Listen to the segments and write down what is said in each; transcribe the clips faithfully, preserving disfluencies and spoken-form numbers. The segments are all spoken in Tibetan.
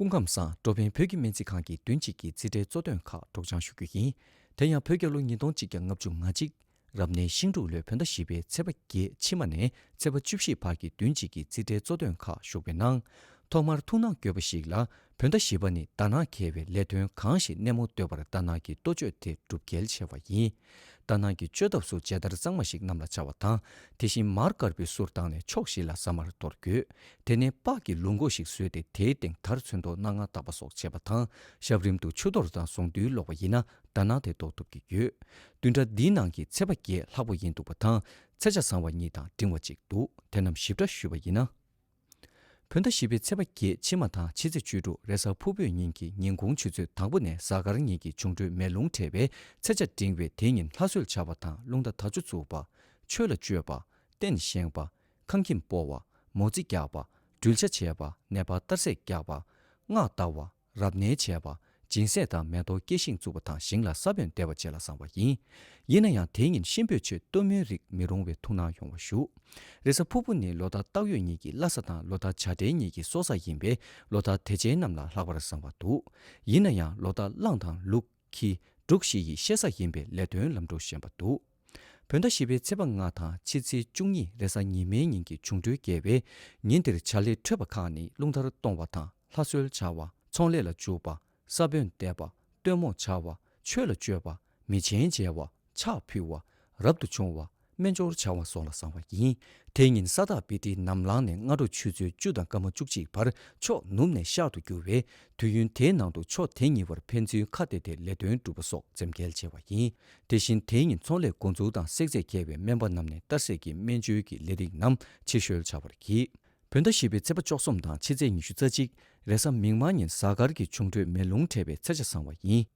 སྐུ་ཁམས་བཟང་། འགྲོ་ཕན་བོད་ཀྱི་སྨན་རྩིས་ཁང་གིས་བདུན་གཅིག་གི་རྩིས་ཁྲའི་གཙོ་དོན་ཁག་སྒྲོག་སྦྱང་ཞུ་རྒྱུ་ཡིན། དེ་ཡང་བོད་རྒྱལ་ལོ་ཉིས་སྟོང་གཅིག་བརྒྱ་ལྔ་བཅུ་ང་གཅིག་རབ་གནས་ཤིང་འབྲུག་ལོའི་བོད་ཟླ་བཞི་པའི་ཚེས་པ་བརྒྱད་ཕྱི་མ་ནས་ཚེས་པ་བཅུ་བཞི་བར་གྱི་བདུན་གཅིག་གི་རྩིས་ཁྲའི་གཙོ་དོན་ཁག་ཞུགས་པའི་ནང་། ཐོག་མར་ཐུགས་སྣང་དགོས་པ་ཞིག་ལ། བོད་ཟླ་བཞི་པ་ནི་ཟླ་ནག་འཁེལ་བའི་ལས་དོན་གང་ཞིག་སྣེ་མོ་གཏོད་པར་ཟླ་ནག་གི་གཏོ་བཅོས་དེ་སྒྲུབ་གལ་ཆེ་བ་ཡིན། ཟླ་ནག་གི་གཅོད་ཐབས་སུ་མཇལ་དར་གཙང་མ་ཞིག་གནམ་ལ་འཕྱར་བ་དང་། དེ་བཞིན་མར་དཀར་པོའི་གསུར་བཏང་ནས་ཕྱོགས་བཞི་ལ་ཟ་མར་གཏོར་དགོས། དེ་ནས་སྤགས་ཀྱི་ལུག་མགོ་ཞིག་བཟོས་ཏེ་དེའི་སྟེང་དར་ཚོན་མདོག་སྣ་ལྔ་བཏགས་པ་སོགས་བྱེད་པ་དང་། ཞབས་རིམ་དུ་ཆུ་གཏོར་དང་གཟུངས་འདུས་ཀློག་པ་ཡིན་ན་ཟླ་ནག་དེ་ཟློག་ཐུབ་ཀྱི་ཡོད། བདུན་ཕྲག་འདིའི་ནང་གི་ཚེས་པ་བརྒྱད་ལྷག་པོ་ཡིན་འདུག་པ་དང་། ཚེས་ཆ་བཟང་བ་གཉིས་དང་འབྲིང་བ་གཅིག་འདུག་དེ་རྣམས་ཞིབ་ཕྲ་ཞུས་པ་ཡིན་ན། བོད་ཟླ་བཞི་པའི་ཚེས་པ་བརྒྱད་ཕྱི་མ་དང་ཕྱི་ཚེས་བཅུ་དྲུག་རེས་གཟའ་ཕུར་བུའི་ཉིན་གྱི་ཉིན་གུང་ཆུ་ཚོད་དང་པོ་ནས་གཟའ་སྐར་ཉིན་གྱི་འབྱུང་འཕྲོད་མེ་རླུང་འཕྲད་པའི་ཚེས་ཆ་འབྲིང་བས། དེ་ཉིན་ལྷ་གསོལ་བྱ་བ་དང་རླུང་རྟ་དར་ལྕོག་བཙུགས་པ། ཆོས་ལ་སྤྱོད་པ། རྟེན་བཞེངས་པ། ཁང་ཁྱིམ་སྤོ་བ། མོ་རྩིས་རྒྱག་པ། སྦྲུལ་ཆ་བྱས་པ། ནད་པར་གཏར་སྲེག་རྒྱག་པ། སྔགས་བཟླ་བ། རབ་གནས་བྱས་པ། སྦྱིན་སྲེག་དང་མེ་ཏོག་སྐྱེ་ཤིང་བཙུགས་པ་དང་ཞིང་ལ་ས་བོན་འདེབས་པ་བཅས་ལ་བཟང་བ་ཡིན། ཡིན་ན་ཡང་དེ་ཉིན་གཤིན་པོའི་ཆེད་གཏོར་མའི་རིགས་མི་རུང་བའི་ཐུགས་སྣང་ཡོང་བ་ཞུ། རེས་གཟའ་ཕུར་བུ་ནི་ལོ་ཟླ་སྟག་ཡོས་ཉིད་ཀྱི་བླ་གཟའ་དང་ལོ་ཟླ་བྱ་སྤྲེལ་ཉིད་ཀྱི་སྲོག་གཟའ་ཡིན་པས། ལོ་ཟླ་དེ་ཅན་རྣམས་ལ་ལྷག་པར་བཟང་བ་འདུག་ཡིན་ན་ཡང་ལོ་ཟླ་གླང་དང་ལུག་ཁྱི། འབྲུག་བཞི་ཡི་གཤེད་གཟའ་ཡིན་པས་ལས་དོན་ལམ་འགྲོ་ཞན་པ་འདུག་བོད་ཟླ་བཞི་པའི་ཚེས་པ་ལྔ་དང་ཕྱི་ཚེས་བཅུ་གཉིས་རེས་གཟའ་ཉི་མའི་ཉིན་གྱི་འབྱུང་འཕྲོད་རྒྱས་པས། ཉིན་དེར་བྱ་ལས་འཕྲོད་པ་ཁག་ནི་རླུང་ལྟར་གཏོང་བ་དང་ལྷ་གསོལ་བྱ་བ། ཚོང་ལས་ལ་འཇུག་པ། ས་བོན་འདེབས་པ། སྟོན་མོ་བྱ་བ། ཆོས་ལ་སྤྱོད་པ། མི་ཆེན་མཇལ་བ། ཕྱག་ཕུལ་བ། རབ་ཏུ་བྱུང་བ། སྨན་སྦྱོར་བྱ་བ་སོགས་ལ་བཟང་བ་ཡིན། དེ་ཉིན་ས་བདག་བི་ཏི་ནམ་ལངས་ནས་སྔ་དྲོ་ཆུ་ཚོད་བཅུ་དང་སྐར་མ་བཅུ་གཅིག་བར་ཕྱོགས་ནུབ་ནས་ཤར་དུ་རྒྱུ་བས། དུས་ཡུན་དེའི་ནང་དུ་ཕྱོགས་དེ་གཉིས་བར་ཕན་ཚུན་ཁ་གཏད་དེ་ལས་དོན་སྒྲུབ་པ་སོགས་འཛེམ་གལ་ཆེ་བ་ཡིན། དེ་བཞིན་དེ་ཉིན་ཚོང་ལས་འགོ་འཛུགས་དང་བསྲེག་རྫས་འཁྱེར་བའི་སྨན་པ་རྣམས་ནས་གཏར་སྲེག་གི་སྨན་བཅོས་ཀྱི་ལས་རིགས་རྣམས་ཕྱིར་བཤོལ་བྱ་བར་གྱིས། བོད་ཟླ་བཞི་པའི་ཚེས་པ་བཅུ་གསུམ་དང་ཕྱི་ཚེས་ཉི་ཤུ་རྩ་གཅིག་རེས་གཟའ་མིག་དམར་ཉིན་གཟའ་སྐར་གྱི་འབྱུང་འཕྲོད་མེ་རླུང་འཕྲད་པའི་ཚེས་ཆ་བཟང་བ་ཡིན།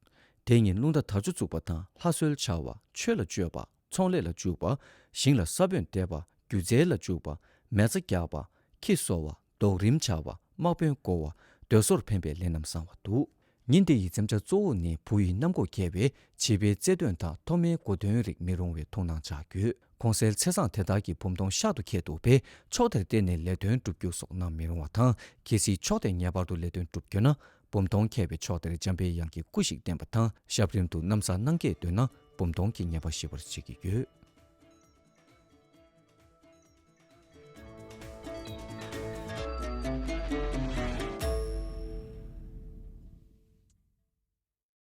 དེ་ཉིན་རླུང་རྟ་དར་ལྕོག་བཙུགས་པ་དང་ལྷ་གསོལ་བྱ་བ། ཆོས་ལ་སྤྱོད་པ། ཚོང་ལས་ལ་འཇུག་པ། ཞིང་ལ་ས་བོན་འདེབས་པ། སྒྱུ་རྩལ་ལ་འཇུག་པ། མེ་བཙའ་རྒྱག་པ། ཁྱི་གསོ་བ། རྡོག་རིམ་བྱ་བ། དམག་དཔོན་བསྐོ་བ། སྡོད་སོར་འཕེན་པའི་ལས་རྣམས་བཟང་བ་འདུག་ཉིན་འདི་ཡི་འཛེམ་བྱ་གཙོ་བོ་ནི་བུ་ཡི་གནམ་སྒོ་འགེལ་བས་བྱིས་པའི་རྩེ་འདོན་དང་ཐོག་མའི་གོ་སྟོན་རིགས་མི་རུང་བའི་ཐུགས་སྣང་བྱ་དགོས། གོང་གསལ་ཚེས་བཟང་དེ་དག་གི་བུམ་སྟོང་ཤག་ཏུ་འཁེལ་འདུག་པས། ཕྱོགས་དེར་བལྟས་ནས་ལས་དོན་སྒྲུབ་རྒྱུ་སོགས་གནང་མི་རུང་བ་དང་། གལ་སྲིད་ཕྱོགས་དེར་ངེས་པར་དུ་ལས་དོན་སྒྲུབ་དགོས་ན། བུམ་སྟོང་འཁེལ་བའི་ཕྱོགས་དེར་འཇམ་པའི་དབྱངས་ཀྱི་སྐུ་ཞིག་བསྟན་པ་དང་། ཞབས་རིམ་དུ་ན་བཟའ་གནང་གལ་འདོད་ན། བུམ་སྟོང་གི་ངེས་པ་ཞི་བར་བྱེད་ཀྱི་ཡོད།